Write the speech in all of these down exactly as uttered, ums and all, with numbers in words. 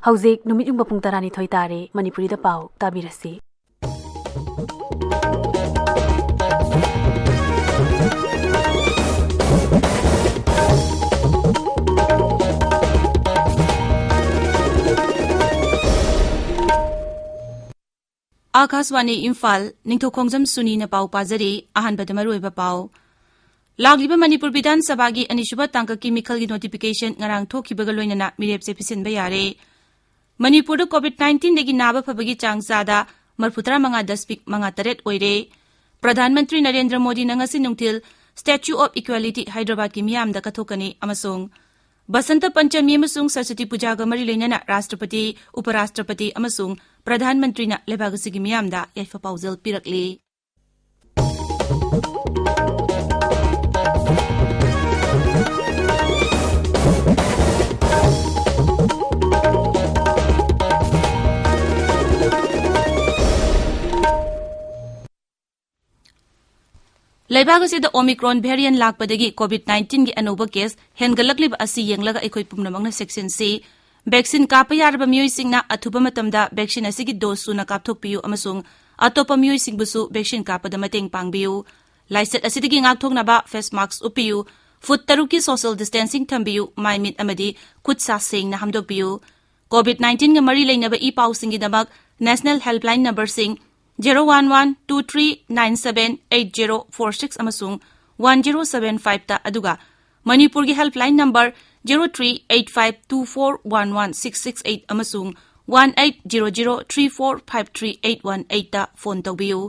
ꯍꯧꯖꯤꯛ ꯅꯨꯃꯤꯠ ꯌꯨꯡꯕ ꯄꯨꯡ ꯇꯔꯥꯅꯤꯊꯣꯏ ꯇꯥꯔꯦ꯫ ꯃꯅꯤꯄꯨꯔꯤꯗ ꯄꯥꯎ ꯇꯥꯕꯤꯔꯁꯤ꯫ ꯑꯥꯀꯥꯁꯕꯥꯅꯤ ꯏꯝꯐꯥꯜ, ꯅꯤꯡꯊꯧꯈꯣꯡꯖꯝ ꯁꯨꯅꯤꯅ ꯄꯥꯎ ꯄꯥꯖꯔꯤ꯫ ꯑꯍꯥꯟꯕꯗ ꯃꯔꯨꯑꯣꯏꯕ ꯄꯥꯎ꯫ ꯂꯥꯛꯂꯤꯕ ꯃꯅꯤꯄꯨꯔ ꯕꯤꯙꯥꯟ ꯁꯚꯥꯒꯤ ꯑꯅꯤꯁꯨꯕ ꯇꯥꯡꯀꯛꯀꯤ ꯃꯤꯈꯜꯒꯤ ꯅꯣꯇꯤꯐꯤꯀꯦꯁꯟ ꯉꯔꯥꯡ ꯊꯣꯛꯈꯤꯕꯒ ꯂꯣꯏꯅꯅ ꯃꯤꯔꯦꯞꯁꯦ ꯄꯤꯁꯤꯟꯕ ꯌꯥꯔꯦ꯫ ꯃꯅꯤꯄꯨꯔꯗ ꯀꯣꯚꯤꯗ ꯅꯥꯏꯟꯇꯤꯟꯗꯒꯤ ꯅꯥꯕ ꯐꯕꯒꯤ ꯆꯥꯡ ꯆꯥꯗ ꯃꯔꯐꯨꯇꯔꯥ ꯃꯉꯥ ꯗꯁꯃꯤꯛ ꯃꯉꯥ ꯇꯔꯦꯠ ꯑꯣꯏꯔꯦ꯫ ꯄ꯭ꯔꯙꯥꯟ ꯃꯟꯇ꯭ꯔꯤ ꯅꯔꯦꯟꯗ꯭ꯔ ꯃꯣꯗꯤꯅ ꯉꯁꯤ ꯅꯨꯡꯊꯤꯜ ꯁ꯭ꯇꯦꯆꯨ ꯑꯣꯐ ꯏꯀ꯭ꯋꯦꯂꯤꯇꯤ ꯍꯥꯏꯗ꯭ꯔꯕꯥꯗꯀꯤ ꯃꯤꯌꯥꯝꯗ ꯀꯠꯊꯣꯛꯀꯅꯤ ꯑꯃꯁꯨꯡ ꯕꯁꯟꯇ ꯄꯟꯆꯃꯤ ꯑꯃꯁꯨꯡ ꯁꯔꯁ꯭ꯋꯇꯤ ꯄꯨꯖꯥꯒ ꯃꯔꯤ ꯂꯩꯅꯅ ꯔꯥꯁꯇ꯭ꯔꯄꯇꯤ, ꯎꯄꯔꯥꯁꯇ꯭ꯔꯄꯇꯤ ꯑꯃꯁꯨꯡ ꯄ꯭ꯔꯙꯥꯟ ꯃꯟꯇ꯭ꯔꯤꯅ ꯂꯩꯕꯥꯛ ꯑꯁꯤꯒꯤ ꯃꯤꯌꯥꯝꯗ ꯌꯥꯏꯐ ꯄꯥꯎꯖꯦꯜ ꯄꯤꯔꯛꯂꯤ꯫ ꯂꯩꯕꯥꯛ ꯑꯁꯤꯗ ꯑꯣꯃꯤꯀ꯭ꯔꯣꯟ ꯚꯦꯔꯤꯌꯟ ꯂꯥꯛꯄꯗꯒꯤ ꯀꯣꯚꯤꯗ ꯅꯥꯏꯟꯇꯤꯟꯒꯤ ꯑꯅꯧꯕ ꯀꯦꯁ ꯍꯦꯟꯒꯠꯂꯛꯂꯤꯕ ꯑꯁꯤ ꯌꯦꯡꯂꯒ ꯑꯩꯈꯣꯏ ꯄꯨꯝꯅꯃꯛꯅ ꯆꯦꯛꯁꯤꯟꯁꯤ꯫ ꯚꯦꯛꯁꯤꯟ ꯀꯥꯞꯄ ꯌꯥꯔꯕ ꯃꯤꯑꯣꯏꯁꯤꯡꯅ ꯑꯊꯨꯕ ꯃꯇꯝꯗ ꯚꯦꯛꯁꯤꯟ ꯑꯁꯤꯒꯤ ꯗꯣꯁ ꯁꯨꯅ ꯀꯥꯞꯊꯣꯛꯄꯤꯌꯨ ꯑꯃꯁꯨꯡ ꯑꯇꯣꯞꯄ ꯃꯤꯑꯣꯏꯁꯤꯡꯕꯨꯁꯨ ꯚꯦꯛꯁꯤꯟ ꯀꯥꯞꯄꯗ ꯃꯇꯦꯡ ꯄꯥꯡꯕꯤꯌꯨ꯫ ꯂꯥꯏꯆꯠ ꯑꯁꯤꯗꯒꯤ ꯉꯥꯛꯊꯣꯛꯅꯕ ꯐꯦꯁ ꯃꯥꯁꯛ ꯎꯞꯄꯤꯌꯨ, ꯐꯨꯠ ꯇꯔꯨꯛꯀꯤ ꯁꯣꯁꯤꯌꯦꯜ ꯗꯤꯁꯇꯦꯟꯁꯤꯡ ꯊꯝꯕꯤꯌꯨ, ꯃꯥꯏ ꯃꯤꯠ ꯑꯃꯗꯤ ꯈꯨꯠ ꯁꯥ ꯁꯦꯡꯅ ꯍꯥꯝꯗꯣꯛꯄꯤꯌꯨ꯫ ꯀꯣꯚꯤꯗ ꯅꯥꯏꯟꯇꯤꯟꯒ ꯃꯔꯤ ꯂꯩꯅꯕ ꯏ ꯄꯥꯎꯁꯤꯡꯒꯤꯗꯃꯛ ꯅꯦꯁꯅꯦꯜ ꯍꯦꯜꯞꯂꯥꯏꯟ ꯅꯝꯕꯔꯁꯤꯡ zero one one two three nine seven eight zero four six ꯑꯃꯁꯨꯡ ꯋꯥꯟ ꯖꯦꯔꯣ ꯁꯚꯦꯟ ꯐꯥꯏꯚꯇ, ꯑꯗꯨꯒ ꯃꯅꯤꯄꯨꯔꯒꯤ helpline number zero three eight five two four one one six six eight ꯑꯃꯁꯨꯡ one eight zero zero three four five three eight one ꯑꯩꯠꯇ phone ꯇꯧꯕꯤꯌꯨ꯫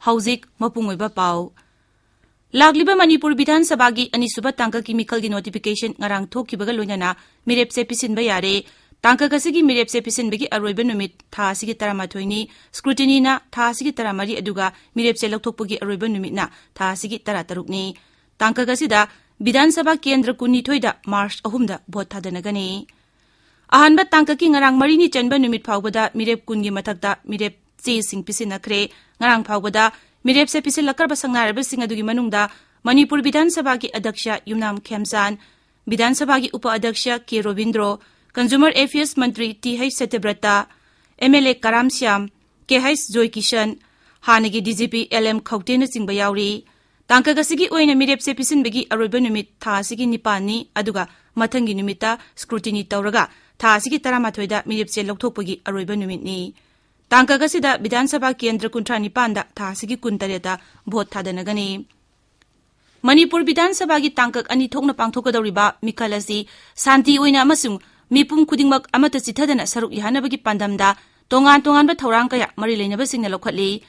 ꯍꯧꯖꯤꯛ ꯃꯄꯨꯡ ꯑꯣꯏꯕ ꯄꯥꯎ꯫ ꯂꯥꯛꯂꯤꯕ ꯃꯅꯤꯄꯨꯔ ꯕꯤꯙꯥꯟ ꯁꯚꯥꯒꯤ ꯑꯅꯤꯁꯨꯕ ꯇꯥꯡꯀꯛꯀꯤ ꯃꯤꯈꯜꯒꯤ ꯅꯣꯇꯤꯐꯤꯀꯦꯁꯟ ꯉꯔꯥꯡ ꯊꯣꯛꯈꯤꯕꯒ ꯂꯣꯏꯅꯅ ꯃꯤꯔꯦꯞꯁꯦ ꯄꯤꯁꯤꯟꯕ ꯌꯥꯔꯦ꯫ ꯇꯥꯡꯀꯛ ꯑꯁꯤꯒꯤ ꯃꯤꯔꯦꯞꯁꯦ ꯄꯤꯁꯤꯟꯕꯒꯤ ꯑꯔꯣꯏꯕ ꯅꯨꯃꯤꯠ ꯊꯥ ꯑꯁꯤꯒꯤ ꯇꯔꯥꯃꯥꯊꯣꯏꯅꯤ, ꯁ꯭ꯀ꯭ꯔꯨꯇꯤꯅꯤꯅ ꯊꯥ ꯑꯁꯤꯒꯤ ꯇꯔꯥꯃꯔꯤ, ꯑꯗꯨꯒ ꯃꯤꯔꯦꯞꯁꯦ ꯂꯧꯊꯣꯛꯄꯒꯤ ꯑꯔꯣꯏꯕ ꯅꯨꯃꯤꯠꯅ ꯊꯥ ꯑꯁꯤꯒꯤ ꯇꯔꯥꯇꯔꯨꯛꯅꯤ꯫ ꯇꯥꯡꯀꯛ ꯑꯁꯤꯗ ꯕꯤꯙꯥꯟ ꯁꯚꯥ ꯀꯦꯟꯗ꯭ꯔ ꯀꯨꯟꯅꯤꯊꯣꯏꯗ ꯃꯥꯔꯆ ꯑꯍꯨꯝꯗ ꯚꯣꯠ ꯊꯥꯗꯅꯒꯅꯤ꯫ ꯑꯍꯥꯟꯕ ꯇꯥꯡꯀꯛꯀꯤ ꯉꯔꯥꯡ ꯃꯔꯤꯅꯤ ꯆꯟꯕ ꯅꯨꯃꯤꯠ ꯐꯥꯎꯕꯗ ꯃꯤꯔꯦꯞ ꯀꯨꯟꯒꯤ ꯃꯊꯛꯇ ꯃꯤꯔꯦꯞ ꯆꯦꯁꯤꯡ ꯄꯤꯁꯤꯟꯅꯈ꯭ꯔꯦ꯫ ꯉꯔꯥꯡ ꯐꯥꯎꯕꯗ ꯃꯤꯔꯦꯞꯁꯦ ꯄꯤꯁꯤꯜꯂꯛꯈ꯭ꯔꯕ ꯁꯛꯅꯥꯏꯔꯕꯁꯤꯡ ꯑꯗꯨꯒꯤ ꯃꯅꯨꯡꯗ ꯃꯅꯤꯄꯨꯔ ꯕꯤꯙꯥꯟ ꯁꯚꯥꯒꯤ ꯑꯗ꯭ꯌꯛꯁ ꯌꯨꯝꯅꯥꯝ ꯈꯦꯝꯆꯥꯟ, ꯕꯤꯙꯥꯟ ꯁꯚꯥꯒꯤ ꯎꯄ ꯑꯗ꯭ꯌꯛꯁ ꯀꯦ ꯔꯣꯕꯤꯟꯗ꯭ꯔꯣ, Consumer Affairs ꯃꯟꯇ꯭ꯔꯤ T H Satyabrata, M L A Karam Shyam, K H Joy Kishan, ꯍꯥꯟꯅꯒꯤ D G P L M ꯈꯧꯇꯦꯅꯆꯤꯡꯕ ꯌꯥꯎꯔꯤ꯫ ꯇꯥꯡꯀꯛ ꯑꯁꯤꯒꯤ ꯑꯣꯏꯅ ꯃꯤꯔꯦꯞꯁꯦ ꯄꯤꯁꯤꯟꯕꯒꯤ ꯑꯔꯣꯏꯕ ꯅꯨꯃꯤꯠ ꯊꯥ ꯑꯁꯤꯒꯤ ꯅꯤꯄꯥꯟꯅꯤ, ꯑꯗꯨꯒ ꯃꯊꯪꯒꯤ ꯅꯨꯃꯤꯠꯇ scrutiny ꯇꯧꯔꯒ ꯊꯥ ꯑꯁꯤꯒꯤ ꯇꯔꯥꯃꯥꯊꯣꯏꯗ ꯃꯤꯔꯦꯞꯁꯦ ꯂꯧꯊꯣꯛꯄꯒꯤ ꯑꯔꯣꯏꯕ ꯅꯨꯃꯤꯠꯅꯤ꯫ ꯇꯥꯡꯀꯛ ꯑꯁꯤꯗ ꯕꯤꯙꯥꯟ ꯁꯚꯥ ꯀꯦꯟꯗ꯭ꯔ ꯀꯨꯟꯊ꯭ꯔꯥ ꯅꯤꯄꯥꯟꯗ ꯊꯥ ꯑꯁꯤꯒꯤ ꯀꯨꯟꯇꯔꯦꯠꯇ ꯚꯣꯠ ꯊꯥꯗꯅꯒꯅꯤ꯫ ꯃꯅꯤꯄꯨꯔ ꯕꯤꯙꯥꯟ ꯁꯚꯥꯒꯤ ꯇꯥꯡꯀꯛ ꯑꯅꯤ ꯊꯣꯛꯅ ꯄꯥꯡꯊꯣꯛꯀꯗꯧꯔꯤꯕ ꯃꯤꯈꯜ ꯑꯁꯤ ꯁꯥꯟꯇꯤ ꯑꯣꯏꯅ ꯑꯃꯁꯨꯡ ꯃꯤꯄꯨꯝ ꯈꯨꯗꯤꯡꯃꯛ ꯑꯃꯠꯇ ꯆꯤꯠꯊꯗꯅ ꯁꯔꯨꯛ ꯌꯥꯍꯟꯅꯕꯒꯤ ꯄꯥꯟꯗꯝꯗ ꯇꯣꯉꯥꯟ ꯇꯣꯉꯥꯟꯕ ꯊꯧꯔꯥꯡ ꯀꯌꯥ ꯃꯔꯤ ꯂꯩꯅꯕꯁꯤꯡꯅ ꯂꯧꯈꯠꯂꯤ꯫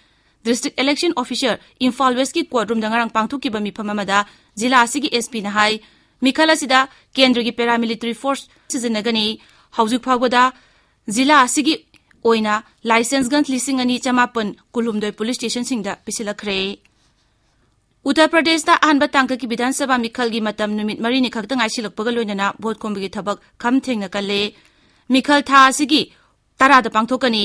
District Election Officer, ꯏꯝꯐꯥꯜ ꯋꯦꯁꯀꯤ ꯀꯣꯔꯠ ꯔꯨꯝꯗ ꯉꯔꯥꯡ ꯄꯥꯡꯊꯣꯛꯈꯤꯕ ꯃꯤꯐꯝ ꯑꯃꯗ ꯖꯤꯂꯥ ꯑꯁꯤꯒꯤ ꯑꯦꯁ ꯄꯤꯅ ꯍꯥꯏ, ꯃꯤꯈꯜ ꯑꯁꯤꯗ ꯀꯦꯟꯗ꯭ꯔꯒꯤ paramilitary force ꯁꯤꯖꯤꯟꯅꯒꯅꯤ꯫ ꯍꯧꯖꯤꯛ ꯐꯥꯎꯕꯗ ꯖꯤꯂꯥ ꯑꯁꯤꯒꯤ ꯑꯣꯏꯅ license gun ꯂꯤꯁꯤꯡ ꯑꯅꯤ ꯆꯃꯥꯄꯟ ꯀꯨꯟꯍꯨꯝꯗꯣꯏ police stationꯁꯤꯡꯗ ꯄꯤꯁꯤꯜꯂꯛꯈ꯭ꯔꯦ꯫ ꯎꯠꯇꯔ ꯄ꯭ꯔꯗꯦꯁꯇ ꯑꯍꯥꯟꯕ ꯇꯥꯡꯀꯛꯀꯤ ꯕꯤꯙꯥꯟ ꯁꯚꯥ ꯃꯤꯈꯜꯒꯤ ꯃꯇꯝ ꯅꯨꯃꯤꯠ ꯃꯔꯤꯅꯤ ꯈꯛꯇ ꯉꯥꯏꯁꯤꯜꯂꯛꯄꯒ ꯂꯣꯏꯅꯅ ꯚꯣꯠ ꯈꯣꯝꯕꯒꯤ ꯊꯕꯛ ꯈꯝ ꯊꯦꯡꯅ ꯀꯜꯂꯦ꯫ ꯃꯤꯈꯜ ꯊꯥ ꯑꯁꯤꯒꯤ ꯇꯔꯥꯗ ꯄꯥꯡꯊꯣꯛꯀꯅꯤ꯫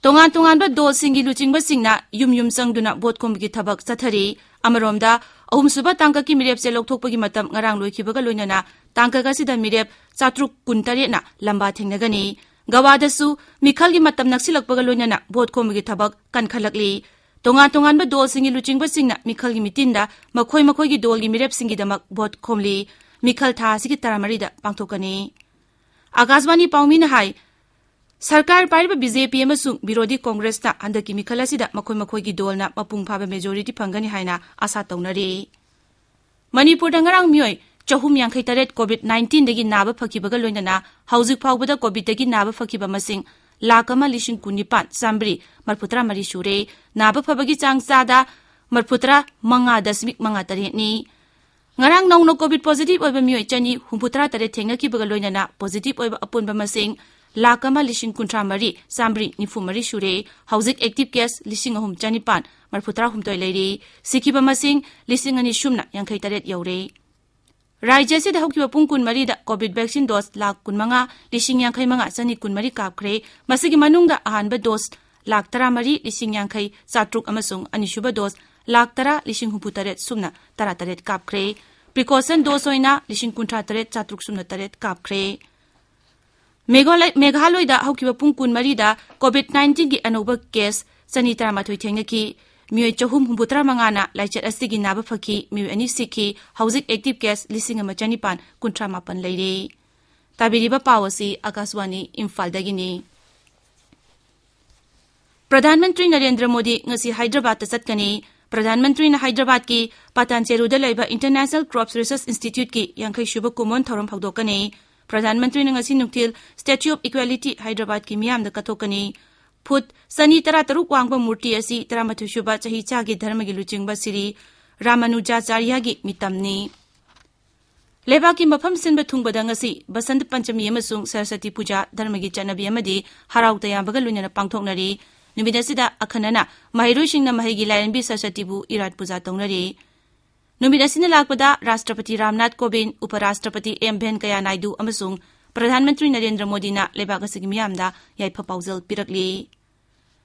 ꯇꯣꯉꯥꯟ ꯇꯣꯉꯥꯟꯕ ꯗꯣꯜꯁꯤꯡꯒꯤ ꯂꯨꯆꯤꯡꯕꯁꯤꯡꯅ ꯌꯨꯝ ꯌꯨꯝ ꯆꯪꯗꯨꯅ ꯚꯣꯠ ꯈꯣꯝꯕꯒꯤ ꯊꯕꯛ ꯆꯠꯊꯔꯤ꯫ ꯑꯃꯔꯣꯝꯗ, ꯑꯍꯨꯝꯁꯨꯕ ꯇꯥꯡꯀꯛꯀꯤ ꯃꯤꯔꯦꯞꯁꯦ ꯂꯧꯊꯣꯛꯄꯒꯤ ꯃꯇꯝ ꯉꯔꯥꯡ ꯂꯣꯏꯈꯤꯕꯒ ꯂꯣꯏꯅꯅ ꯇꯥꯡꯀꯛ ꯑꯁꯤꯗ ꯃꯤꯔꯦꯞ ꯆꯥꯇ꯭ꯔꯨꯛ ꯀꯨꯟꯇꯔꯦꯠꯅ ꯂꯝꯕꯥ ꯊꯦꯡꯅꯒꯅꯤ꯫ ꯒꯋꯥꯗꯁꯨ ꯃꯤꯈꯜꯒꯤ ꯃꯇꯝ ꯅꯛꯁꯤꯜꯂꯛꯄꯒ ꯂꯣꯏꯅꯅ ꯚꯣꯠ ꯈꯣꯝꯕꯒꯤ ꯊꯕꯛ ꯀꯟꯈꯠꯂꯛꯂꯤ꯫ ꯇꯣꯉꯥꯟ ꯇꯣꯉꯥꯟꯕ ꯗꯣꯜꯁꯤꯡꯒꯤ ꯂꯨꯆꯤꯡꯕꯁꯤꯡꯅ ꯃꯤꯈꯜꯒꯤ ꯃꯤꯇꯤꯟꯗ ꯃꯈꯣꯏ ꯃꯈꯣꯏꯒꯤ ꯗꯣꯜꯒꯤ ꯃꯤꯔꯦꯞꯁꯤꯡꯒꯤꯗꯃꯛ ꯚꯣꯠ ꯈꯣꯝꯂꯤ꯫ ꯃꯤꯈꯜ ꯊꯥ ꯑꯁꯤꯒꯤ ꯇꯔꯥꯃꯔꯤꯗ ꯄꯥꯡꯊꯣꯛꯀꯅꯤ꯫ ꯑꯀꯥꯁꯕꯥꯅꯤ ꯄꯥꯎꯃꯤꯅ ꯍꯥꯏ, ꯁꯔꯀꯥꯔ ꯄꯥꯏꯔꯤꯕ ꯕꯤ ꯖꯦ ꯄꯤ ꯑꯃꯁꯨꯡ ꯕꯤꯔꯣꯙꯤ ꯀꯣꯡꯒ꯭ꯔꯦꯁꯅ ꯍꯟꯗꯛꯀꯤ ꯃꯤꯈꯜ ꯑꯁꯤꯗ ꯃꯈꯣꯏ ꯃꯈꯣꯏꯒꯤ ꯗꯣꯜꯅ ꯃꯄꯨꯡ ꯐꯥꯕ majority ꯐꯪꯒꯅꯤ ꯍꯥꯏꯅ ꯑꯥꯁꯥ ꯇꯧꯅꯔꯤ꯫ ꯃꯅꯤꯄꯨꯔꯗ ꯉꯔꯥꯡ ꯃꯤꯑꯣꯏ ꯆꯍꯨꯝ ꯌꯥꯡꯈꯩ ꯇꯔꯦꯠ COVID nineteenꯗꯒꯤ ꯅꯥꯕ ꯐꯈꯤꯕꯒ ꯂꯣꯏꯅꯅ ꯍꯧꯖꯤꯛ ꯐꯥꯎꯕꯗ COVIDꯇꯒꯤ ꯅꯥꯕ ꯐꯈꯤꯕ ꯃꯁꯤꯡ ꯂꯥꯈ ꯑꯃ ꯂꯤꯁꯤꯡ ꯀꯨꯟ ꯅꯤꯄꯥꯟ ꯆꯥꯃꯔꯤ ꯃꯔꯤꯐꯨꯇꯔꯥ ꯃꯔꯤ ꯁꯨꯔꯦ꯫ ꯅꯥꯕ ꯐꯕꯒꯤ ꯆꯥꯡ ꯆꯥꯗ ꯃꯔꯤꯐꯨꯇꯔꯥ ꯃꯉꯥ ꯗꯁꯃꯤꯛ ꯃꯉꯥ ꯇꯔꯦꯠꯅꯤ꯫ ꯉꯔꯥꯡ ꯅꯧꯅ COVID positive ꯑꯣꯏꯕ ꯃꯤꯑꯣꯏ ꯆꯅꯤ ꯍꯨꯝꯐꯨꯇꯔꯥ ꯇꯔꯦꯠ ꯊꯦꯡꯅꯈꯤꯕꯒ ꯂꯣꯏꯅꯅ positive ꯑꯣꯏꯕ ꯑꯄꯨꯟꯕ ꯃꯁꯤꯡ ꯂꯥꯈ ꯑꯃ ꯂꯤꯁꯤꯡ ꯀꯨꯟꯊ꯭ꯔꯥ ꯃꯔꯤ ꯆꯥꯃꯔꯤ ꯅꯤꯐꯨ ꯃꯔꯤ ꯁꯨꯔꯦ꯫ ꯍꯧꯖꯤꯛ active case ꯂꯤꯁꯤꯡ ꯑꯍꯨꯝ ꯆꯅꯤꯄꯥꯟ ꯃꯔꯤꯐꯨꯇꯔꯥ ꯍꯨꯝꯗꯣꯏ ꯂꯩꯔꯤ꯫ ꯁꯤꯈꯤꯕ ꯃꯁꯤꯡ ꯂꯤꯁꯤꯡ ꯑꯅꯤ ꯁꯨꯞꯅ ꯌꯥꯡꯈꯩ ꯇꯔꯦꯠ ꯌꯧꯔꯦ꯫ ꯔꯥꯖ꯭ꯌ ꯑꯁꯤꯗ ꯍꯧꯈꯤꯕ ꯄꯨꯡ ꯀꯨꯟꯃꯔꯤꯗ COVID vaccine dose ꯂꯥꯈ ꯀꯨꯟꯃꯉꯥ ꯂꯤꯁꯤꯡ ꯌꯥꯡꯈꯩ ꯃꯉꯥ ꯆꯅꯤ ꯀꯨꯟꯃꯔꯤ ꯀꯥꯞꯈ꯭ꯔꯦ꯫ ꯃꯁꯤꯒꯤ ꯃꯅꯨꯡꯗ ꯑꯍꯥꯟꯕ dose ꯂꯥꯈ ꯇꯔꯥꯃꯔꯤ ꯂꯤꯁꯤꯡ ꯌꯥꯡꯈꯩ ꯆꯥꯇ꯭ꯔꯨꯛ ꯑꯃꯁꯨꯡ ꯑꯅꯤꯁꯨꯕ dose ꯂꯥꯈ ꯇꯔꯥ ꯂꯤꯁꯤꯡ ꯍꯨꯝꯐꯨ ꯇꯔꯦꯠ ꯁꯨꯞꯅ ꯇꯔꯥ ꯇꯔꯦꯠ ꯀꯥꯞꯈ꯭ꯔꯦ꯫ Precaution dose ꯑꯣꯏꯅ ꯂꯤꯁꯤꯡ ꯀꯨꯟꯊ꯭ꯔꯥ ꯇꯔꯦꯠ ꯆꯥꯇ꯭ꯔꯨꯛ ꯁꯨꯞꯅ ꯇꯔꯦꯠ ꯀꯥꯞꯈ꯭ꯔꯦ꯫ ꯃꯦꯘꯥꯂꯣꯏꯗ ꯍꯧꯈꯤꯕ ꯄꯨꯡ ꯀꯨꯟꯃꯔꯤꯗ COVID nineteenꯒꯤ ꯑꯅꯧꯕ ꯀꯦꯁ ꯆꯅꯤ ꯇꯔꯥꯃꯥꯊꯣꯏ ꯊꯦꯡꯅꯈꯤ꯫ ꯃꯤꯑꯣꯏ ꯆꯍꯨꯝ ꯍꯨꯝꯐꯨꯇꯔꯥ ꯃꯉꯥꯅ ꯂꯥꯏꯆꯠ ꯑꯁꯤꯒꯤ ꯅꯥꯕ ꯐꯈꯤ, ꯃꯤꯑꯣꯏ ꯑꯅꯤ ꯁꯤꯈꯤ꯫ ꯍꯧꯖꯤꯛ ꯑꯦꯛꯇꯤꯚ ꯀꯦꯁ ꯂꯤꯁꯤꯡ ꯑꯃ ꯆꯅꯤꯄꯥꯟ ꯀꯨꯟꯊ꯭ꯔꯥ ꯃꯥꯄꯟ ꯂꯩꯔꯦ꯫ ꯇꯥꯕꯤꯔꯤꯕ ꯄꯥꯎ ꯑꯁꯤ ꯑꯥꯀꯥꯁꯕꯥꯅꯤ ꯏꯝꯐꯥꯜꯗꯒꯤꯅꯤ꯫ ꯄ꯭ꯔꯙꯥꯟ ꯃꯟꯇ꯭ꯔꯤ ꯅꯔꯦꯟꯗ꯭ꯔ ꯃꯣꯗꯤ ꯉꯁꯤ ꯍꯥꯏꯗ꯭ꯔꯕꯥꯗꯇ ꯆꯠꯀꯅꯤ꯫ ꯄ꯭ꯔꯙꯥꯟ ꯃꯟꯇ꯭ꯔꯤꯅ ꯍꯥꯏꯗ꯭ꯔꯕꯥꯗꯀꯤ ꯄꯇꯥꯟꯆꯦꯔꯨꯗ ꯂꯩꯕ International Crops Research Instituteꯀꯤ ꯌꯥꯡꯈꯩ ꯁꯨꯕ ꯀꯨꯝꯑꯣꯟ ꯊꯧꯔꯝ ꯍꯧꯗꯣꯛꯀꯅꯤ꯫ ꯄ꯭ꯔꯙꯥꯟ ꯃꯟꯇ꯭ꯔꯤꯅ ꯉꯁꯤ ꯅꯨꯡꯊꯤꯜ Statue of Equality ꯍꯥꯏꯗ꯭ꯔꯕꯥꯗꯀꯤ ꯃꯤꯌꯥꯝꯗ ꯀꯠꯊꯣꯛꯀꯅꯤ꯫ ꯐꯨꯠ ꯆꯅꯤ ꯇꯔꯥꯇꯔꯨꯛ ꯋꯥꯡꯕ ꯃꯨꯔꯇꯤ ꯑꯁꯤ ꯇꯔꯥꯃꯥꯊꯣꯏ ꯁꯨꯕ ꯆꯍꯤ ꯆꯥꯒꯤ ꯙꯔꯃꯒꯤ ꯂꯨꯆꯤꯡꯕ ꯁ꯭ꯔꯤ ꯔꯥꯃꯥꯅꯨꯖꯥꯆꯥꯔꯌꯒꯤ ꯃꯤꯇꯝꯅꯤ꯫ ꯂꯩꯕꯥꯛꯀꯤ ꯃꯐꯝ ꯁꯤꯟꯕ ꯊꯨꯡꯕꯗ ꯉꯁꯤ ꯕꯁꯟꯇ ꯄꯟꯆꯃꯤ ꯑꯃꯁꯨꯡ ꯁꯔꯁꯇꯤ ꯄꯨꯖꯥ ꯙꯔꯃꯒꯤ ꯆꯠꯅꯕꯤ ꯑꯃꯗꯤ ꯍꯔꯥꯎ ꯇꯌꯥꯝꯕꯒ ꯂꯣꯏꯅꯅ ꯄꯥꯡꯊꯣꯛꯅꯔꯤ꯫ ꯅꯨꯃꯤꯠ ꯑꯁꯤꯗ ꯑꯈꯟꯅꯅ ꯃꯍꯩꯔꯣꯏꯁꯤꯡꯅ ꯃꯍꯩꯒꯤ ꯂꯥꯏꯔꯦꯝꯕꯤ ꯁꯔꯁꯇꯤꯕꯨ ꯏꯔꯥꯠ ꯄꯨꯖꯥ ꯇꯧꯅꯔꯤ꯫ ꯅꯨꯃꯤꯠ ꯑꯁꯤꯅ ꯂꯥꯛꯄꯗ ꯔꯥꯁꯇ꯭ꯔꯄꯇꯤ ꯔꯥꯝꯅꯥꯊ ꯀꯣꯕꯤꯟꯗ, ꯎꯄ ꯔꯥꯁꯇ꯭ꯔꯄꯇꯤ ꯑꯦꯝ ꯚꯦꯟꯀꯌꯥ ꯅꯥꯏꯗꯨ ꯑꯃꯁꯨꯡ ꯄ꯭ꯔꯙꯥꯟ ꯃꯟꯇ꯭ꯔꯤ ꯅꯔꯦꯟꯗ꯭ꯔ ꯃꯣꯗꯤꯅ ꯂꯩꯕꯥꯛ ꯑꯁꯤꯒꯤ ꯃꯤꯌꯥꯝꯗ ꯌꯥꯏꯐ ꯄꯥꯎꯖꯦꯜ ꯄꯤꯔꯛꯂꯤ꯫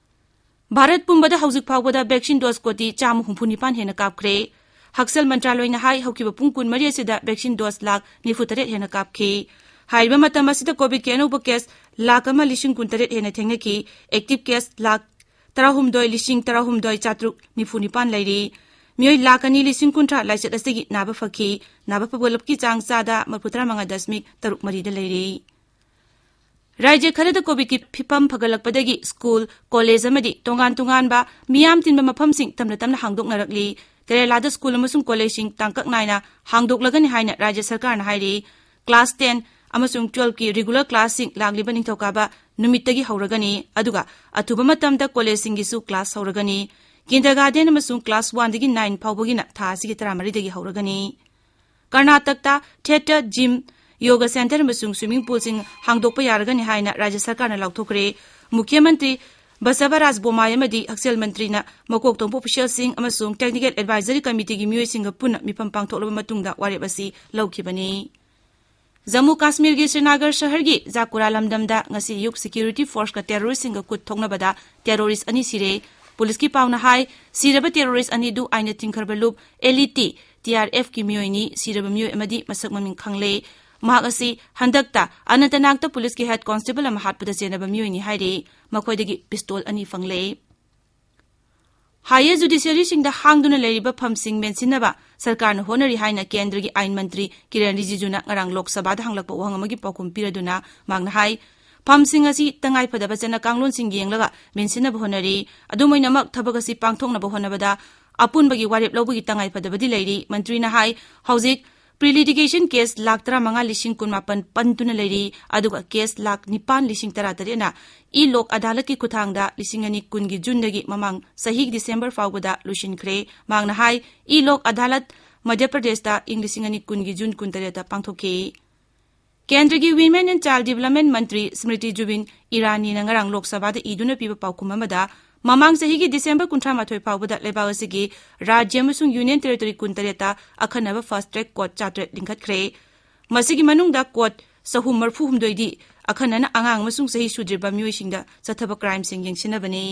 ꯚꯥꯔꯠ ꯄꯨꯝꯕꯗ ꯍꯧꯖꯤꯛ ꯐꯥꯎꯕꯗ ꯚꯦꯛꯁꯤꯟ ꯗꯣꯁ ꯀꯣꯇꯤ ꯆꯥꯝꯃ ꯍꯨꯝꯐꯨ ꯅꯤꯄꯥꯟ ꯍꯦꯟꯅ ꯀꯥꯞꯈ꯭ꯔꯦ꯫ ꯍꯛꯁꯦꯜ ꯃꯟꯇ꯭ꯔꯥꯂꯣꯏꯅ ꯍꯥꯏ, ꯍꯧꯈꯤꯕ ꯄꯨꯡ ꯀꯨꯟꯃꯔꯤ ꯑꯁꯤꯗ ꯚꯦꯛꯁꯤꯟ ꯗꯣꯁ ꯂꯥꯈ ꯅꯤꯐꯨ ꯇꯔꯦꯠ ꯍꯦꯟꯅ ꯀꯥꯞꯈꯤ꯫ ꯍꯥꯏꯔꯤꯕ ꯃꯇꯝ ꯑꯁꯤꯗ ꯀꯣꯚꯤꯗꯀꯤ ꯑꯅꯧꯕ ꯀꯦꯁ ꯂꯥꯈ ꯑꯃ ꯂꯤꯁꯤꯡ ꯀꯨꯟ ꯇꯔꯦꯠ ꯍꯦꯟꯅ ꯊꯦꯡꯅꯈꯤ꯫ ꯑꯦꯛꯇꯤꯚ ꯀꯦꯁ ꯂꯥꯈ ꯇꯔꯥꯍꯨꯝꯗꯣꯏ ꯂꯤꯁꯤꯡ ꯇꯔꯥꯍꯨꯝꯗꯣꯏ ꯆꯥꯇ꯭ꯔꯨꯛ ꯅꯤꯐꯨ ꯅꯤꯄꯥꯟ ꯂꯩꯔꯤ꯫ ꯃꯤꯑꯣꯏ ꯂꯥꯈ ꯑꯅꯤ ꯂꯤꯁꯤꯡ ꯀꯨꯟꯊ꯭ꯔꯥ ꯂꯥꯏꯆꯠ ꯑꯁꯤꯒꯤ ꯅꯥꯕ ꯐꯈꯤ꯫ ꯅꯥꯕ ꯐꯒꯠꯂꯛꯄꯒꯤ ꯆꯥꯡ ꯆꯥꯗ ꯃꯔꯤꯐꯨ ꯇꯔꯥ ꯃꯉꯥ ꯗꯁꯃꯤꯛ ꯇꯔꯨꯛ ꯃꯔꯤꯗ ꯂꯩꯔꯤ꯫ ꯔꯥꯏꯖ꯭ꯌ ꯈꯔꯗ ꯀꯣꯚꯤꯗꯀꯤ ꯐꯤꯚꯝ ꯐꯒꯠꯂꯛꯄꯗꯒꯤ ꯁ꯭ꯀꯨꯜ, ꯀꯣꯂꯦꯖ ꯑꯃꯗꯤ ꯇꯣꯉꯥꯟ ꯇꯣꯉꯥꯟꯕ ꯃꯤꯌꯥꯝ ꯇꯤꯟꯕ ꯃꯐꯝꯁꯤꯡ ꯇꯞꯅ ꯇꯞꯅ ꯍꯥꯡꯗꯣꯛꯅꯔꯛꯂꯤ꯫ ꯀꯦꯔꯦꯂꯥꯗ ꯁ꯭ꯀꯨꯜ ꯑꯃꯁꯨꯡ ꯀꯣꯂꯦꯖꯁꯤꯡ ꯇꯥꯡꯀꯛ ꯅꯥꯏꯅ ꯍꯥꯡꯗꯣꯛꯂꯒꯅꯤ ꯍꯥꯏꯅ ꯔꯥꯏꯖ꯭ꯌ ꯁꯔꯀꯥꯔꯅ ꯍꯥꯏꯔꯤ꯫ ꯀ꯭ꯂꯥꯁ ꯇꯦꯟ ꯑꯃꯁꯨꯡ ꯇꯨꯋꯦꯜꯐꯀꯤ ꯔꯤꯒꯨꯂꯔ ꯀ꯭ꯂꯥꯁꯁꯤꯡ ꯂꯥꯛꯂꯤꯕ ꯅꯤꯡꯊꯧꯀꯥꯕ ꯅꯨꯃꯤꯠꯇꯒꯤ ꯍꯧꯔꯒꯅꯤ, ꯑꯗꯨꯒ ꯑꯊꯨꯕ ꯃꯇꯝꯗ ꯀꯣꯂꯦꯖꯁꯤꯡꯒꯤꯁꯨ ꯀ꯭ꯂꯥꯁ ꯍꯧꯔꯒꯅꯤ꯫ ꯀꯤꯟꯗꯔꯒꯥꯔꯗꯦꯟ ꯑꯃꯁꯨꯡ ꯀ꯭ꯂꯥꯁ ꯋꯥꯟꯗꯒꯤ ꯅꯥꯏꯟ ꯐꯥꯎꯕꯒꯤꯅ ꯊꯥ ꯑꯁꯤꯒꯤ ꯇꯔꯥꯃꯔꯤꯗꯒꯤ ꯍꯧꯔꯒꯅꯤ꯫ ꯀꯔꯅꯥꯇꯛꯇ ꯊꯤꯌꯦꯇꯔ, ꯖꯤꯝ, ꯌꯣꯒ ꯁꯦꯟꯇꯔ ꯑꯃꯁꯨꯡ ꯁ꯭ꯋꯤꯃꯤꯡ ꯄꯨꯜꯁꯤꯡ ꯍꯥꯡꯗꯣꯛꯄ ꯌꯥꯔꯒꯅꯤ ꯍꯥꯏꯅ ꯔꯥꯖ꯭ꯌ ꯁꯔꯀꯥꯔꯅ ꯂꯥꯎꯊꯣꯛꯈ꯭ꯔꯦ꯫ ꯃꯨꯈ꯭ꯌ ꯃꯟꯇ꯭ꯔꯤ ꯕꯁꯕꯔꯥꯖ ꯕꯣꯃꯥꯏ ꯑꯃꯗꯤ ꯍꯛꯁꯦꯜ ꯃꯟꯇ꯭ꯔꯤꯅ ꯃꯀꯣꯛ ꯊꯣꯡꯕ ꯑꯣꯐꯤꯁꯤꯌꯦꯜꯁꯤꯡ ꯑꯃꯁꯨꯡ ꯇꯦꯛꯅꯤꯀꯦꯜ ꯑꯦꯗꯚꯥꯏꯖꯔꯤ ꯀꯃꯤꯇꯤꯒꯤ ꯃꯤꯑꯣꯏꯁꯤꯡꯒ ꯄꯨꯟꯅ ꯃꯤꯐꯝ ꯄꯥꯡꯊꯣꯛꯂꯕ ꯃꯇꯨꯡꯗ ꯋꯥꯔꯦꯞ ꯑꯁꯤ ꯂꯧꯈꯤꯕꯅꯤ꯫ ꯖꯝꯃꯨ ꯀꯥꯁꯃꯤꯔꯒꯤ ꯁ꯭ꯔꯤꯅꯥꯒꯔ ꯁꯍꯔꯒꯤ ꯖꯥꯀꯨꯔꯥ ꯂꯝꯗꯝꯗ ꯉꯁꯤ ꯑꯌꯨꯛ ꯁꯦꯀ꯭ꯌꯨꯔꯤꯇꯤ ꯐꯣꯔꯁꯀ ꯇꯦꯔꯣꯔꯤꯁꯁꯤꯡꯒ ꯈꯨꯠ ꯊꯣꯛꯅꯕꯗ ꯇꯦꯔꯣꯔꯤꯁ ꯑꯅꯤ ꯁꯤꯔꯦ꯫ ꯄꯨꯂꯤꯁꯀꯤ ꯄꯥꯎꯅ ꯍꯥꯏ, ꯁꯤꯔꯕ ꯇꯦꯔꯣꯔꯤꯁ ꯑꯅꯤꯗꯨ ꯑꯥꯏꯟꯅ ꯊꯤꯡꯈ꯭ꯔꯕ ꯂꯨꯞ L E T, T R ꯑꯦꯐꯀꯤ ꯃꯤꯑꯣꯏꯅꯤ, ꯁꯤꯔꯕ ꯃꯤꯑꯣꯏ ꯑꯃꯗꯤ ꯃꯁꯛ ꯃꯃꯤꯡ ꯈꯪꯂꯦ꯫ ꯃꯍꯥꯛ ꯑꯁꯤ ꯍꯟꯗꯛꯇ ꯑꯅꯟꯇꯅꯥꯒꯇ ꯄꯨꯂꯤꯁꯀꯤ ꯍꯦꯗ ꯀꯣꯟꯁꯇꯦꯕꯜ ꯑꯃ ꯍꯥꯠꯄꯗ ꯆꯦꯟꯅꯕ ꯃꯤꯑꯣꯏꯅꯤ ꯍꯥꯏꯔꯤ꯫ ꯃꯈꯣꯏꯗꯒꯤ ꯄꯤꯁꯇꯣꯜ ꯑꯅꯤ ꯐꯪꯂꯦ꯫ ꯍꯥꯌꯔ ꯖꯨꯗꯤꯁꯤꯌꯔꯤꯁꯤꯡꯗ ꯍꯥꯡꯗꯨꯅ ꯂꯩꯔꯤꯕ ꯐꯝꯁꯤꯡ ꯃꯦꯟꯁꯤꯟꯅꯕ ꯁꯔꯀꯥꯔꯅ ꯍꯣꯠꯅꯔꯤ ꯍꯥꯏꯅ ꯀꯦꯟꯗ꯭ꯔꯒꯤ ꯑꯥꯏꯟ ꯃꯟꯇ꯭ꯔꯤ ꯀꯤꯔꯟ ꯔꯤꯖꯤꯖꯨꯅ ꯉꯔꯥꯡ ꯂꯣꯛ ꯁꯚꯥꯗ ꯍꯪꯂꯛꯄ ꯋꯥꯍꯪ ꯑꯃꯒꯤ ꯄꯥꯎꯈꯨꯝ ꯄꯤꯔꯗꯨꯅ ꯃꯍꯥꯛꯅ ꯍꯥꯏ, ꯐꯝꯁꯤꯡ ꯑꯁꯤ ꯇꯉꯥꯏꯐꯗꯕ ꯆꯠꯅ ꯀꯥꯡꯂꯣꯟꯁꯤꯡ ꯌꯦꯡꯂꯒ ꯃꯦꯟꯁꯤꯟꯅꯕ ꯍꯣꯠꯅꯔꯤ꯫ ꯑꯗꯨꯝ ꯑꯣꯏꯅꯃꯛ, ꯊꯕꯛ ꯑꯁꯤ ꯄꯥꯡꯊꯣꯛꯅꯕ ꯍꯣꯠꯅꯕꯗ ꯑꯄꯨꯟꯕꯒꯤ ꯋꯥꯔꯦꯞ ꯂꯧꯕꯒꯤ ꯇꯉꯥꯏꯐꯗꯕꯗꯤ ꯂꯩꯔꯤ꯫ ꯃꯟꯇ꯭ꯔꯤꯅ ꯍꯥꯏ, ꯍꯧꯖꯤꯛ ꯄ꯭ꯔꯤ ꯂꯤꯇꯤꯒꯦꯁꯟ ꯀꯦꯁ ꯂꯥꯈ ꯇꯔꯥꯃꯉꯥ ꯂꯤꯁꯤꯡ ꯀꯨꯟꯃꯥꯄꯟ ꯄꯟꯗꯨꯅ ꯂꯩꯔꯤ, ꯑꯗꯨꯒ ꯀꯦꯁ ꯂꯥꯈ ꯅꯤꯄꯥꯟ ꯂꯤꯁꯤꯡ ꯇꯔꯥꯇꯔꯦꯠꯅ ꯏ ꯂꯣꯛ ꯑꯗꯥꯂꯠꯀꯤ ꯈꯨꯠꯊꯥꯡꯗ ꯂꯤꯁꯤꯡ ꯑꯅꯤ ꯀꯨꯟꯒꯤ ꯖꯨꯟꯗꯒꯤ ꯃꯃꯥꯡ ꯆꯍꯤꯒꯤ ꯗꯤꯁꯦꯝꯕꯔ ꯐꯥꯎꯕꯗ ꯂꯣꯏꯁꯤꯟꯈ꯭ꯔꯦ꯫ ꯃꯍꯥꯛꯅ ꯍꯥꯏ, ꯏ ꯂꯣꯛ ꯑꯗꯥꯂꯠ ꯃꯙ꯭ꯌ ꯄ꯭ꯔꯗꯦꯁꯇ ꯏꯪ ꯂꯤꯁꯤꯡ ꯑꯅꯤ ꯀꯨꯟꯒꯤ ꯖꯨꯟ ꯀꯨꯟꯇꯔꯦꯠꯇ ꯄꯥꯡꯊꯣꯛꯈꯤ꯫ ꯀꯦꯟꯗ꯭ꯔꯒꯤ Women and Child Development ꯃꯟꯇ꯭ꯔꯤ ꯁ꯭ꯃ꯭ꯔꯤꯇꯤ ꯖꯨꯕꯤꯟ ꯏꯔꯥꯅꯤꯅ ꯉꯔꯥꯡ ꯂꯣꯛ ꯁꯚꯥꯗ ꯏꯗꯨꯅ ꯄꯤꯕ ꯄꯥꯎꯈꯨꯝ ꯑꯃꯗ, ꯃꯃꯥꯡ ꯆꯍꯤꯒꯤ ꯗꯤꯁꯦꯝꯕꯔ ꯀꯨꯟꯊ꯭ꯔꯥ ꯃꯥꯊꯣꯏ ꯐꯥꯎꯕꯗ ꯂꯩꯕꯥꯛ ꯑꯁꯤꯒꯤ ꯔꯥꯖ꯭ꯌ ꯑꯃꯁꯨꯡ ꯌꯨꯅꯤꯌꯟ ꯇꯦꯔꯤꯇꯣꯔꯤ ꯀꯨꯟꯇꯔꯦꯠꯇ ꯑꯈꯟꯅꯕ ꯐꯥꯁ꯭ꯠ ꯇ꯭ꯔꯦꯛ ꯀꯣꯔꯠ ꯆꯥꯇ꯭ꯔꯦꯠ ꯂꯤꯡꯈꯠꯈ꯭ꯔꯦ꯫ ꯃꯁꯤꯒꯤ ꯃꯅꯨꯡꯗ ꯀꯣꯔꯠ ꯆꯍꯨꯝ ꯃꯔꯤꯐꯨ ꯍꯨꯝꯗꯣꯏꯗꯤ ꯑꯈꯟꯅꯅ ꯑꯉꯥꯡ ꯑꯃꯁꯨꯡ ꯆꯍꯤ ꯁꯨꯗ꯭ꯔꯤꯕ ꯃꯤꯑꯣꯏꯁꯤꯡꯗ ꯆꯠꯊꯕ ꯀ꯭ꯔꯥꯏꯝꯁꯤꯡ ꯌꯦꯡꯁꯤꯟꯅꯕꯅꯤ꯫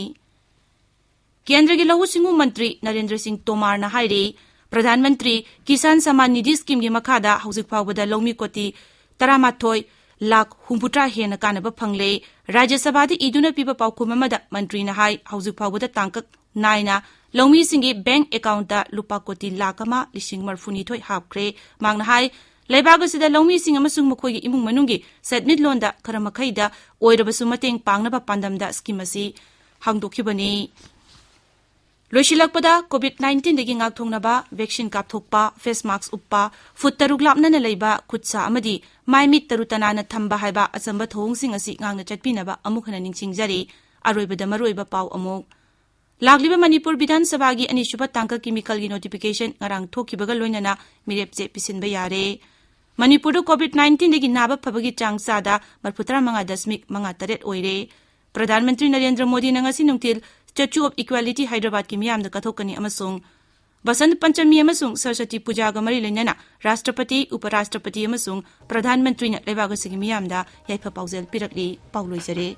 ꯀꯦꯟꯗ꯭ꯔꯒꯤ ꯂꯧꯎ ꯁꯤꯡꯎ ꯃꯟꯇ꯭ꯔꯤ ꯅꯔꯦꯟꯗ꯭ꯔ ꯁꯤꯡ ꯇꯣꯃꯥꯔꯅ ꯍꯥꯏꯔꯤ, ꯄ꯭ꯔꯙꯥꯟ ꯃꯟꯇ꯭ꯔꯤ ꯀꯤꯁꯥꯟ ꯁꯃꯥꯟ ꯅꯤꯙꯤ ꯁ꯭ꯀꯤꯝꯒꯤ ꯃꯈꯥꯗ ꯍꯧꯖꯤꯛ ꯐꯥꯎꯕꯗ ꯂꯧꯃꯤ ꯀꯣꯇꯤ ꯇꯔꯥꯃꯥꯊꯣꯏ ꯂꯥꯈ ꯍꯨꯝꯐꯨꯇꯔꯥ ꯍꯦꯟꯅ ꯀꯥꯟꯅꯕ ꯐꯪꯂꯦ꯫ ꯔꯥꯖ꯭ꯌ ꯁꯚꯥꯗ ꯏꯗꯨꯅ ꯄꯤꯕ ꯄꯥꯎꯈꯨꯝ ꯑꯃꯗ ꯃꯟꯇ꯭ꯔꯤꯅ ꯍꯥꯏ, ꯍꯧꯖꯤꯛ ꯐꯥꯎꯕꯗ ꯇꯥꯡꯀꯛ ꯅꯥꯏꯅ ꯂꯧꯃꯤꯁꯤꯡꯒꯤ ꯕꯦꯡꯛ ꯑꯦꯀꯥꯎꯟꯠꯇ ꯂꯨꯄꯥ ꯀꯣꯇꯤ ꯂꯥꯈ ꯑꯃ ꯂꯤꯁꯤꯡ ꯃꯔꯤꯐꯨꯅꯤꯊꯣꯏ ꯍꯥꯞꯈ꯭ꯔꯦ꯫ ꯃꯍꯥꯛꯅ ꯍꯥꯏ, ꯂꯩꯕꯥꯛ ꯑꯁꯤꯗ ꯂꯧꯃꯤꯁꯤꯡ ꯑꯃꯁꯨꯡ ꯃꯈꯣꯏꯒꯤ ꯏꯃꯨꯡ ꯃꯅꯨꯡꯒꯤ ꯁꯦꯟꯃꯤꯠꯂꯣꯟꯗ ꯈꯔ ꯃꯈꯩꯗ ꯑꯣꯏꯔꯕꯁꯨ ꯃꯇꯦꯡ ꯄꯥꯡꯅꯕ ꯄꯥꯟꯗꯝꯗ ꯁ꯭ꯀꯤꯝ ꯑꯁꯤ ꯍꯥꯡꯗꯣꯛꯈꯤꯕꯅꯤ꯫ ꯂꯣꯏꯁꯤꯜꯂꯛꯄꯗ, ꯀꯣꯚꯤꯗ ꯅꯥꯏꯟꯇꯤꯟꯗꯒꯤ ꯉꯥꯛꯊꯣꯛꯅꯕ ꯚꯦꯛꯁꯤꯟ ꯀꯥꯞꯊꯣꯛꯄ, ꯐꯦꯁ ꯃꯥꯛꯁ ꯎꯞꯄ, ꯐꯨꯠ ꯇꯔꯨꯛ ꯂꯥꯞꯅꯅ ꯂꯩꯕ, ꯈꯨꯠ ꯁꯥ ꯑꯃꯗꯤ ꯃꯥꯏ ꯃꯤꯠ ꯇꯔꯨ ꯇꯅꯥꯟꯅ ꯊꯝꯕ ꯍꯥꯏꯕ ꯑꯆꯝꯕ ꯊꯧꯑꯣꯡꯁꯤꯡ ꯑꯁꯤ ꯉꯥꯛꯅ ꯆꯠꯄꯤꯅꯕ ꯑꯃꯨꯛ ꯍꯟꯅ ꯅꯤꯡꯁꯤꯡꯖꯔꯤ꯫ ꯑꯔꯣꯏꯕꯗ ꯃꯔꯨꯑꯣꯏꯕ ꯄꯥꯎ ꯑꯃꯨꯛ꯫ ꯂꯥꯛꯂꯤꯕ ꯃꯅꯤꯄꯨꯔ ꯕꯤꯙꯥꯟ ꯁꯚꯥꯒꯤ ꯑꯅꯤꯁꯨꯕ ꯇꯥꯡꯀꯛꯀꯤ ꯃꯤꯈꯜꯒꯤ ꯅꯣꯇꯤꯐꯤꯀꯦꯁꯟ ꯉꯔꯥꯡ ꯊꯣꯛꯈꯤꯕꯒ ꯂꯣꯏꯅꯅ ꯃꯤꯔꯦꯞꯆꯦ ꯄꯤꯁꯤꯟꯕ ꯌꯥꯔꯦ꯫ ꯃꯅꯤꯄꯨꯔꯗ ꯀꯣꯚꯤꯗ ꯅꯥꯏꯟꯇꯤꯟꯗꯒꯤ ꯅꯥꯕ ꯐꯕꯒꯤ ꯆꯥꯡ ꯆꯥꯗ ꯃꯔꯤꯐꯨꯇꯔꯥ ꯃꯉꯥ ꯗꯁꯃꯤꯛ ꯃꯉꯥ ꯇꯔꯦꯠ ꯑꯣꯏꯔꯦ꯫ ꯄ꯭ꯔꯙꯥꯟ ꯃꯟꯇ꯭ꯔꯤ ꯅꯔꯦꯟꯗ꯭ꯔ ꯃꯣꯗꯤꯅ ꯉꯁꯤ ꯅꯨꯡꯊꯤꯜ ꯁ꯭ꯇꯦꯆꯨ ꯑꯣꯐ ꯏꯀ꯭ꯋꯦꯂꯤꯇꯤ ꯍꯥꯏꯗ꯭ꯔꯕꯥꯗꯀꯤ ꯃꯤꯌꯥꯝꯗ ꯀꯠꯊꯣꯛꯀꯅꯤ ꯑꯃꯁꯨꯡ ꯕꯁꯟꯠ ꯄꯟꯆꯃꯤ ꯑꯃꯁꯨꯡ ꯁꯔꯁ꯭ꯋꯇꯤ ꯄꯨꯖꯥꯒ ꯃꯔꯤ ꯂꯩꯅꯅ ꯔꯥꯁꯇ꯭ꯔꯄꯇꯤ, ꯎꯄꯔꯥꯁꯇ꯭ꯔꯄꯇꯤ ꯑꯃꯁꯨꯡ ꯄ꯭ꯔꯙꯥꯟ ꯃꯟꯇ꯭ꯔꯤꯅ ꯂꯩꯕꯥꯛ ꯑꯁꯤꯒꯤ ꯃꯤꯌꯥꯝꯗ ꯌꯥꯏꯐ ꯄꯥꯎꯖꯦꯜ ꯄꯤꯔꯛꯂꯤ꯫ ꯄꯥꯎ ꯂꯣꯏꯖꯔꯦ꯫